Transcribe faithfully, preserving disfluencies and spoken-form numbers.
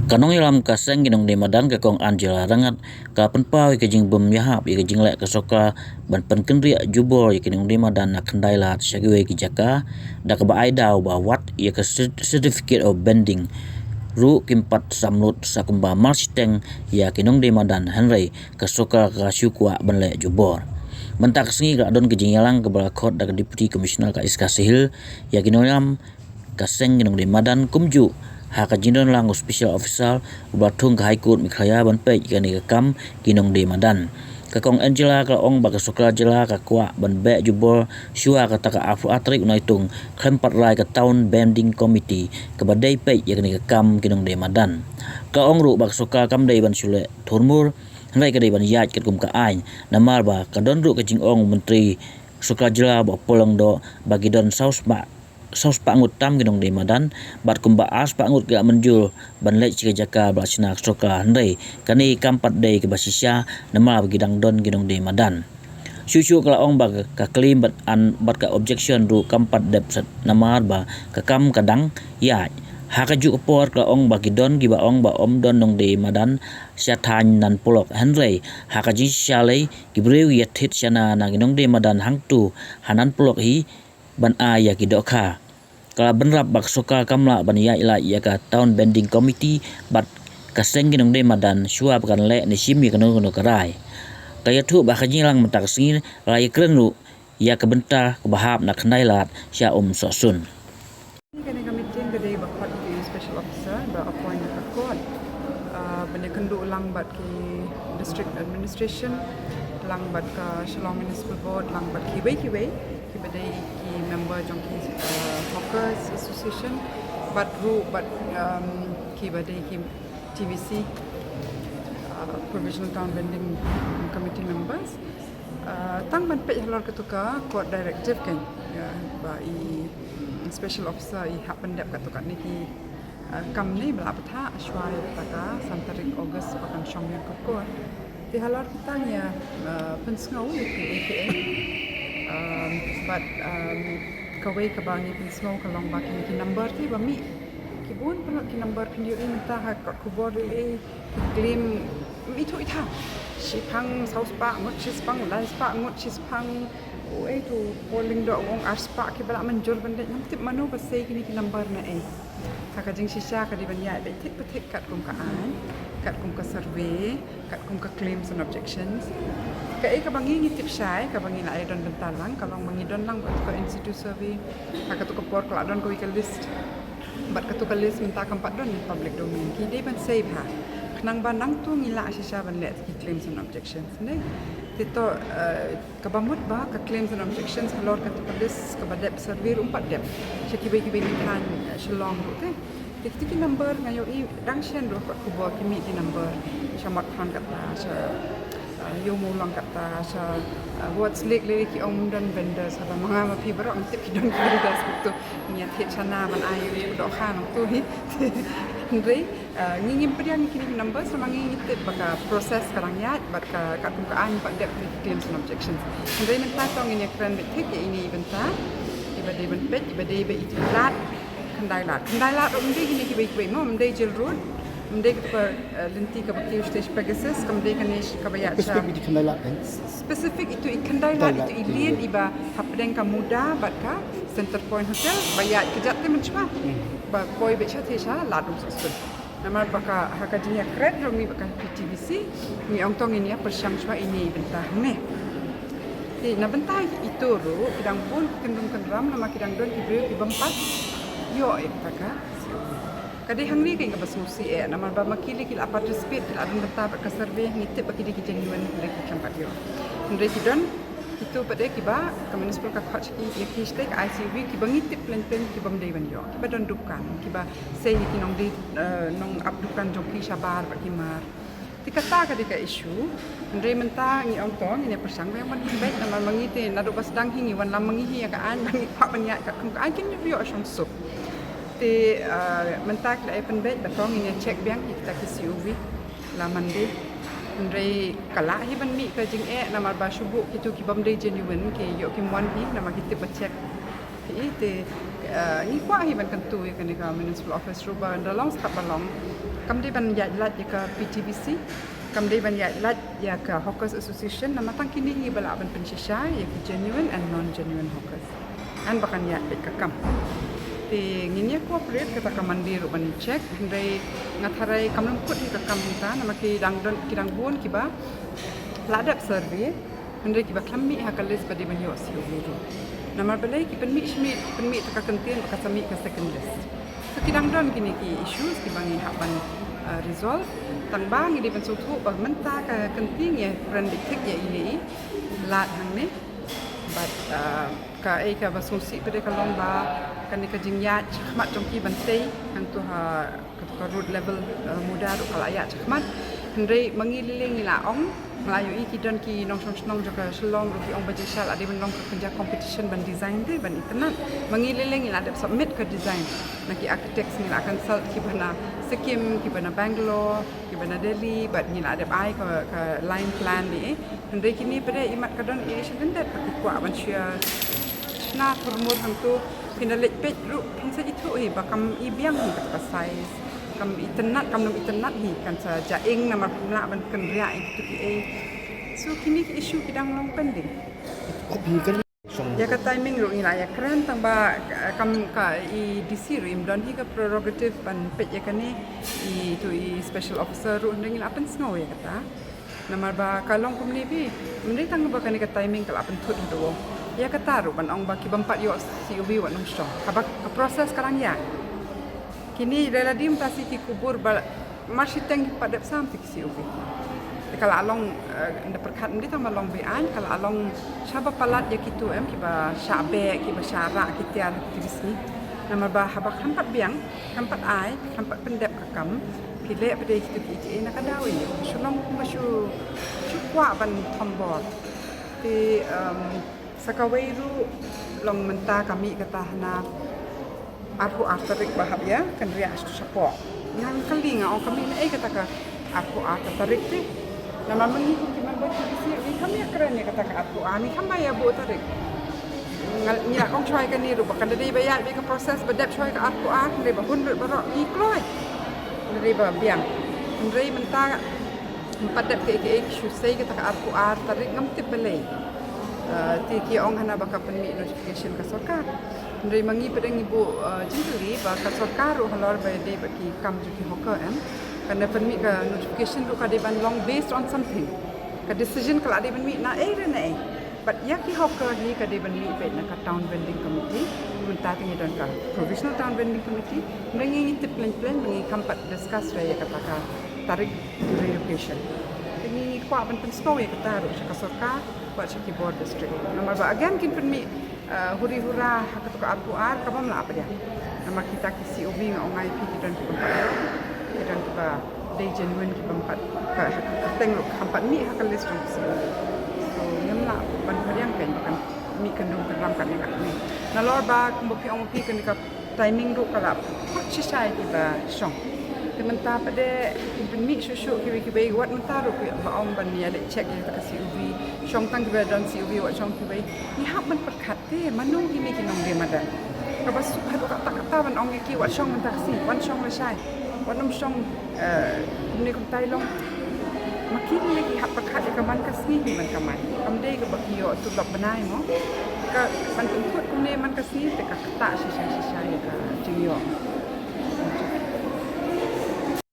Ka nongïalam ka seng ki nongdie madan ka Kong Angela Rangat ka pynpaw ïa ka jingbym ïahap ïa ka jingleh ka sorkar ban pynkynriah jubor ïa ki nongdie madan na Khyndailad sha kiwei ki jaka da kaba ai daw ba wat ïa ka cer-, certificate of banding ruh kim pat sam lut sa kumba mar shiteng ïa ki nongdie madan, hynrei ka sorkar ka shu kwah ban leh jubor. Mynta ka sngi ka la don ka jingïalang kaba la khot da ka Deputy Commissioner ka East Khasi Hills ïa ki nongïalam ka seng ki nongdie madan kumjuh ha ka jingdon lang u Special Officer uba la thung ka High Court Meghalaya ban peit ïa kane ka kam ki nongdie madan. Ka Kong Angela ka la ong ba ka sorkar jylla ka kwah ban beh jubor shuwa kata ka arphew ar tarik u Naitung khlem pat rai ka Town Banding Committee kaba dei peit ïa kane ka kam ki nongdie madan. Ka ong ruh ba ka sorkar kam dei ban shu leh thurmur, hynrei ka dei ban ïaid katkum ka aiñ, namar ba ka don ruh ka jingong u Myntri sorkar jylla Bah Paul Lyngdoh ba ki don saw spah, saw spah ngut tam ki nongdie madan, bad kumba ar spah ngut ki la mynjur ban leit sha ki jaka ba la shna ka sorkar, hynrei kane kam pat dei kaba shisha namar ba ki dang don ki nongdie madan. Shuh shuh ka la ong ba ka claim bad an, bad ka objection ruh kam pat dep sat namar ba ka kam ka dang ïaid. Ha kajuh ka por ka la ong ba ki don kiba ong ba ym don nongdie madan sha thaiñ Nan Polok, hynrei ha ka jingshisha lei ki briew ki ïathied shana na ki nongdie madan hangto ha Nan Polok hi ban ai ïa ki dohkha. Ka la bynrap ba ka sorkar kam lah ban ïaid lait ïa ka Town Banding Committee bad ka seng ki nongdie madan shuwa ba kan leh ne shim ïa kano kano ka rai. Ka ïathuh ba ka jingïalang mynta ka sngi la ïakren ruh ïa ka bynta kaba hap na Khyndailad sha Umsohsun. Kane ka meeting ka dei ba khot ki special officer ba appoint da ka court, ah, ban ïakynduh lang bad ki district administration, lang bad ka Shillong Municipal Board, lang bad kiwei kiwei kiba dei ki member jong ki, ah, Hawkers Association, bad ruh bad, um, kiba dei ki T B C, ah, Provisional Town Vending Committee members. Ah, tang ban peit halor katu ka court directive kan, ïa, ba i, mm, special officer i hap pyndep katu katne ki, ah, kam ne ba la bthah shuwa ïa kata ka san tarik August ba kan shong biang ka court. Te halor kita ngi ïa, ah, pynsngew ïa ki, ïa ki, um, bad, um, kawei kaba ngi pynsngew ka long ba kine ki number te ba mih, ki bun paralok ki number, phin ïohi mynta ha kot khubor ïohi ki claim, ym ithuh ithaw. Shiphang saw spah ngut, shiphang lai spah ngut, shiphang, oh, eh, tu, Paul Lyngdoh u ong ar spah kiba la mynjur ban leit. Ngam tip mano ba sei kine ki number na ei. Ha ka jingshisha ka dei ban ïaid beit thik pa thik katkum ka aiñ, katkum ka survey, katkum ka claims and objections. Kaei kaba ngi ngi tip shai, kaba ngi la ïadon bynta lang, ka long ba ngi don lang bad ka in situ survey. Ha katu ka por ka la don kawei ka list. Bad katu ka list mynta kam pat don in public domain. Ki dei ban sei bha. Khnang ba nangtu ngi lah shisha ban leh ki claims and objections ne. Te to, eh, kaba mut ba ka claims and objections halor katu ka list kaba dep survey ruh ym pat dep sha kiwei kiwei ki thaiñ, eh, Shillong ruh te. Te kiti ki number nga ïohi dang shen ruh kot khubor ki mih ki number sha Motphran kata, sha, eh, Ïewmawlong kata, sha, eh, Wards Lake lei ki ong ym don vendors, haba ma nga ma phi baroh ngi tip ki don ki vendors nangtu. Ngi ïathied shana ban ai ïa ki dohkha nangtu hi. Hynrei, eh, ngi ngim pdiang ïa kine ki number, sa ma ngi ngi tip ba ka process ka dang ïaid bad ka, katkum ka aiñ pat dep ki claims and objections. Hynrei mynta to ngin ïakren beit thik ïa ine i bynta iba dei ban peit, iba dei ba i lad Khyndailad. Khyndailad ruh ym dei kine kiwei kiwei mo, ym dei Jail Road, ym dei katu ka, eh, lynti kaba kiew sha Pegasus, kam dei kane kaba ïaid sha. Specific ïa Khyndailad kan? Specific itu i Khyndailad, Khyndailad, itu i lane iba hapdeng ka Muda bad ka Centre Point Hotel, ba ïaid kjat te mynshuwa. Hmm. Ba poi beit sha te sha Lad Umsohsun. Namar ba ka, ha ka jingïakren jong ngi bad ka P T V C, ngi ong to ngin ïa pyrshang shuwa ine i bynta hangne. Te na bynta itu ruh ki dang bun ki kyndon kynram namar ki dang don ki briew ki bym pat ïoh ïa kata ka. Ka dei hangne ka ïing kaba sngewsih eh, namar ba ma ki lei ki la participate, ki la don bynta bad ka survey, ngi tip ba ki dei ki genuine, ki dei ki khlem pat ïoh. Hynrei ki don kitu pat de kiba ka municipal ka khot sha ki, ïa ki shatei ka I C V, kiba ngi tip lynti ki bym dei ban ïoh, kiba don dukan, kiba sei ïa ki nongdie, eh, nongap dukan jong ki shabar bad ki mar. Te kata ka dei ka issue. Hynrei mynta ngi ong to ngin ïa pyrshang biang ban pynbeit, namar ma ngi te naduh ba sdang hi ngi wanlam ma ngi hi ïa ka aiñ, ba ngi kwah ban ïaid katkum ka aiñ, kin ïoh shong suk. Te, eh, mynta ki la ïa pynbeit, ba to ngin ïa check biang ïa kita ki C O V la Monday. Hynrei ka lah hi ban mih ka jingeh namar ba shu buh kitu ki bym dei genuine ki ïoh kim wan hi namar ki tip ba check. Phi i te, Uh, ngi kwah hi ban kyntu ïa kane ka municipal office ruh ba da long step ba long. Kam dei ban ïaid lait ïa ka P T V C, kam dei ban ïaid lait ïa ka Hawkers Association, namar tang kine hi ba lah ban pynshisha ïa ki genuine and non genuine hawkers. Ngan ba kan ïaid beit ka kam. Te ngin ïa cooperate kata ka Monday ruh ban check, hynrei nga tharai kam long kut hi ka kam hangta, namar ki dang don, ki dang bun kiba la dep survey. Hynrei kiba khlem mih ha ka list ba dei ban ïoh C O V ruh. Namar balei ki pynmih shmit, pynmih ta ka kyntien ba ka sa mih ka second list. So ki dang don kine ki issues kiba ngi hap ban, uh, resolve. Tang ba ngi dei ban sngewthuh ba mynta ka kyntien ïa kren beit thik ïa ine i lad hangne. But, uh, ka ei kaba sngewsih pat de ka long ba kane ka jingïaid shakhmat jong ki ban tei hangto ha kato ka road level, uh, muda ruh ka la ïaid shakhmat. Hynrei ma ngi lei lei ngi la ong, ma la ïohi ki don ki nongshong shnong jong ka Shillong ruh ki ong ba jingshai la dei ban long ka kynja competition ban design te ban itynnad. Ma ngi lei lei ngi la dep submit ka design na ki architects, ngi la consult kiba na Sikkim, kiba na Bangalore, kiba na Delhi, bad ngi la dep ai ka, ka line plan ne. Hynrei kine pat de imat ka don i shyndet ba ki kwah ban shna thurmur hangto. Phin da leit peit ruh phin sa ithuh hi ba kam i biang hi kata ka size, kam itynnad, kam nym itynnad hi, kan sa jaing namar phim lah ban kynriah ïa kito kiei. So kine ki issue ki dang long pending. Ïa ka timing ruh ngi la ïa kren tang ba, eh, kam ka i D C ruh im don hi ka prerogative ban peit ïa kane, i to i special officer ruh, hynrei ngi la pynsngew ïa kata. Namar ba ka long kumne phi, ym dei tang ba kane ka timing ka la pynthut haduh ïa kata ruh ban ong ba ki bym pat ïoh C O V wat nym shong. Haba ka process ka dang ïaid. Kine da la dei mynta shi ki kubur ba mar shiteng ki pat dep sam te ki C O V. Te ka la long, eh, da pyrkhat ym dei tang ba long be-aiñ, ka la long shaba palat ïa kito em kiba shah beh, kiba shah rah ki tiar ha ki sngi. Namar ba haba khlem pat biang, khlem pat ai, khlem pat pyndep ka kam, phi leh pat de kito kiei kiei na ka daw ïa. Shu long kumba shu, shu kwah ban thombor. Te, em, sa kawei ruh long mynta ka mih kata hana arphew ar tarik ba hap ïa kynriah shapoh. Nga kylli nga ong ka mih na ei kata ka arphew ar tarik te. Namar ma ngi kum ki member T B C ngi kam ïa kren ïa kata ka arphew ar, ngi kam ba ïa buh tarik. Nga, ngi la ong shuwa ïa kane ruh ba kan da dei ba ïaid beit ka process ba dep shuwa ïa ka arphew ar, hynrei ba hun lut baroh ngi kloi. Hynrei ba biang. Hynrei mynta ym pat dep kiei kiei, shu sei kata ka arphew ar tarik, ngam tip balei. Eh, te ki ong hana ba ka pynmih notification ka sorkar. Hynrei ma ngi pat de ngi buh, eh, jingkylli ba ka sorkar ruh halor ba dei ba ki kam jong ki hawker em, kan da pynmih ka notification ruh ka dei ban long based on something. Ka decision ka la dei ban mih na ei re na ei. Bad ïa ki hawker hi ka dei ban mih beit na ka town vending committee. Mynta te ngi don ka provisional town vending committee. Hynrei ngi ngi tip pleng pleng ba ngi kam pat discuss re ïa kata ka tarik relocation. Te ngi ngi kwah ban pynsngew ïa kata ruh sha ka sorkar bad sha ki bor district. Namar ba again kin pynmih, eh, huri hura ha kato ka arphew ar ka bym lah pat de. Namar kita ki C O V nga ong ïa phi ki don ki bym pat ïoh, ki don kiba dei genuine ki bym pat, ka, ka kyrteng ruh kam pat mih ha ka list jong ki C O V. So ngim lah ban pdiang kein ba kan mih kyndong kynram katne katne. Nalor ba kumba phi ong phi kane ka timing ruh ka la kut shisha ïa kiba shong. Te mynta pat de kin pynmih shuh shuh kiwei kiwei, wat mynta ruh kiba ong ban ïa leit check ïa ka C O V, shong tang kiba don C O V, wat shong kiwei. Ngi hap ban pyrkhat te mano kine ki nongdie madan. Kaba suk haduh katta katta ban ong ïa ki wat shong mynta ka sngi, wan shong lashai, wat nym shong, eh, kumne kumtai long. Ma kine ki hap pyrkhat ïa ka man ka sngi hi man ka man. Kam dei kaba ki ïoh tulop bnai mo. Ka ban pynkut kumne man ka sngi te ka ktah shisha shisha ïa ka jingïoh.